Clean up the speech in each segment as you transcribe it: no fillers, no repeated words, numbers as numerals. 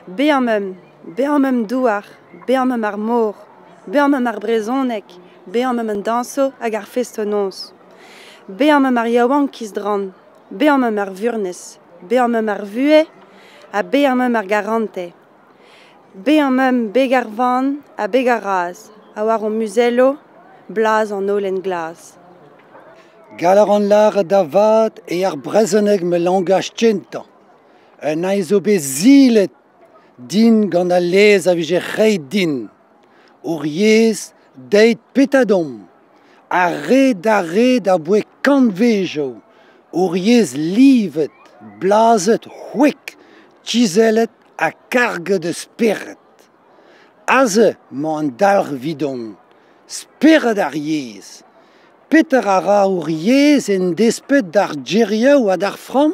Bezañ meump, bezañ meump douar, bezañ meump ar mor, bezañ meump ar brezhoneg, bezañ meump an dañsoù hag ar festoù-noz. Bezañ meump ar yaouankiz drant, bezañ meump ar furnez, bezañ meump ar vuhez ha bezañ meump ar garantez. Bezañ meump beg ar vann ha beg ar raz, ha war hon muzelloù blaz an holen glas. Gall a ran lâret da vat eo ar brezhoneg ma langaj kentañ. Un aez zo bet silet din gant al lez a vije ret din. Hor yezh deuet petra deomp. Ar re d'ar re aboae kantvedoù. Hor yezh livet, blazet c'hwek, kizellet ha karget a spered. Aze emañ an dalc'h evidon, spered ar yezh. Petra a ra hor yezh en desped d'ar gerioù ha d'ar framm ?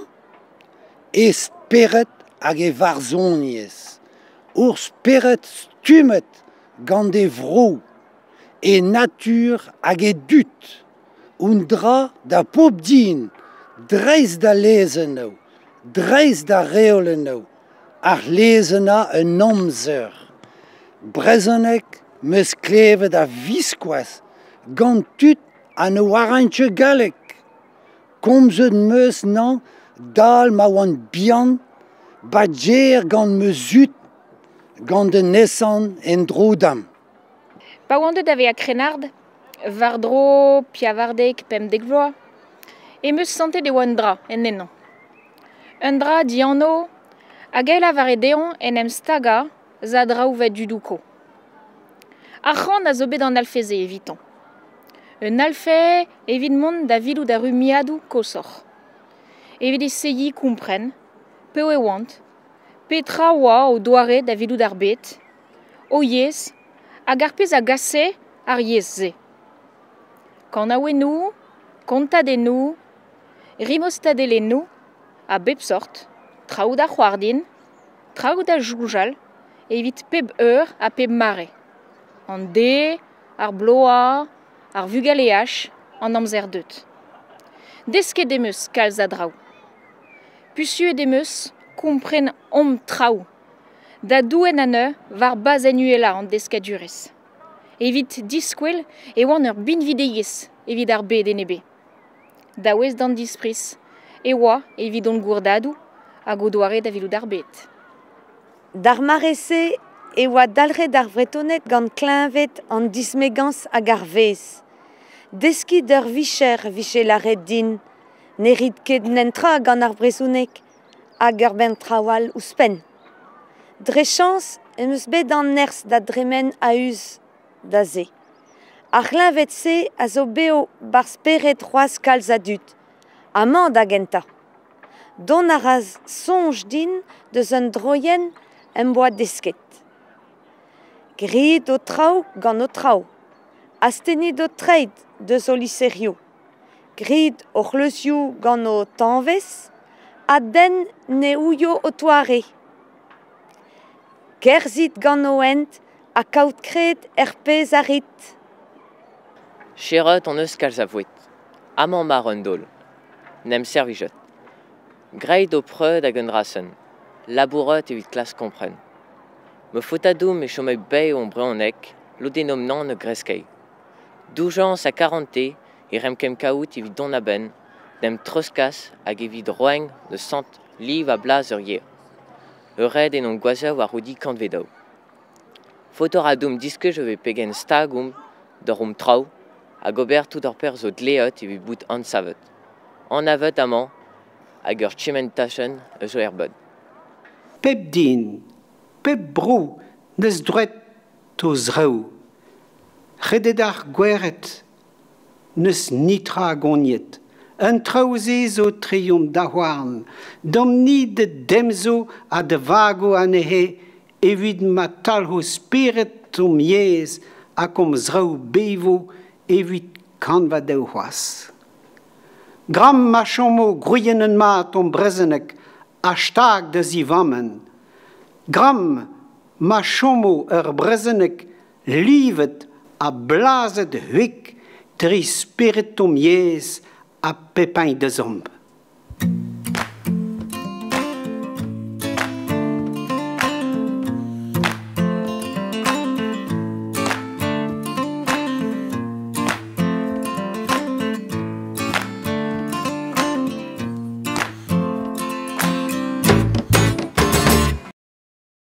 E spered hag e varzhoniezh. Hor spered stummet gant e vro, e natur hag e dud. Un dra da bep den, dreist d'al lezennoù, dreist d'ar reolennoù, ar lezennoù un amzer. Brezhoneg 'm eus klevet a-viskoazh gant tud ha ne oarent ket galleg. Komzet 'm eus anezhañ 'dal ma oan bihan 'ba gêr gant ma zud, gant an nesañ en-dro din. Pa oan deuet da vezañ krennard, war-dro pevarzek, 15 vloaz, em eus santet e oa un dra en ennañ. Un dra dianv hag a lavare dezhañ en em stagañ eus a draoù va dudoù-kozh. Ar c'han a zo bet an alfez-se evitañ. Un alfez evit mont da welout ar rummiadoù koshoc'h. Evit esegiñ kompren piv e oant, petra oa o doare da welout ar bed, o yezh hag ar pezh a gase ar yezh-se. Kanaouennoù, kontadennoù, rimostadelennoù a bep seurt, traoù da c'hoarzhin, traoù da soñjal evit pep eur ha pep mare. An deiz, ar bloaz, ar vugaleaj, an amzer deuet. Desket em eus kalz a draoù. Pusuet em eus kompren hom traoù, da douenn anezho war bazenn uhelañ an deskadurezh. Evit diskwel e oan ur binvidigezh evit ar bed en e bezh. Daouest d'an dispriz e oa evit hon gourdadoù hag o doare da welout ar bed. D'ar mare-se e oa dalc'het ar Vretoned gant kleñved an dismegañs hag ar vezh. Deskiñ d'ur vicher 'vije lâret din ne rit ket netra gant ar brezhoneg hag ur bern traoù all ouzhpenn. Dre chañs em eus bet an nerzh da dremen a-us da se. Ar c'hleñved-se a zo bev 'barzh spered c'hoazh kalz a dud, amañ da gentañ. Dont a ra soñj din deus un droienn em boa desket. Grit ho traoù gant ho traoù. Astennit ho treid deus ho liserioù. Grit ho c'hleuzioù gant ho tañvez ha den ne ouio ho toare. Kerzhit gant ho hent ha kaout kred er pezh a rit. Serret hon eus kalz a voued. Amañ mar un daol. N'em servijet. Graet ho preud hag un drasenn. Labourat evit klask kompren. Ma faotadoù e chome bev hon brezhoneg, lodennomp nann a greskay. Doujañs ha karantez e renkemp kaout evit dont a-benn, d'em treuzkas hag evit roiñ da sant liv ha blaz ur yer. Ur red en hon gwazhioù war odi kantvedoù. Faot a ra deomp diskouez e vez pegen stag omp d'hor omp traoù hag ober tout ar perzh zo dleet evit bout anzavet. Anavet amañ hag ur chementachenn eus er bed. Pep den, pep bro 'neus droed d'o zraoù. Redet ar gwered n'eus netra a gogned. An traoù-se zo tre hon daouarn. Deomp-ni da demzo ha da vago anezhe evit ma talc'ho spered hom yezh hag hom zraoù bevo evit kantvadoù c'hoazh. Gramm ma chomo gwriennet mat hon brezhoneg ha stag da zivammenn. Gramm ma chomo ur brezhoneg livet ha blazet c'hwek dre spered hom yezh ha pep hini deus omp.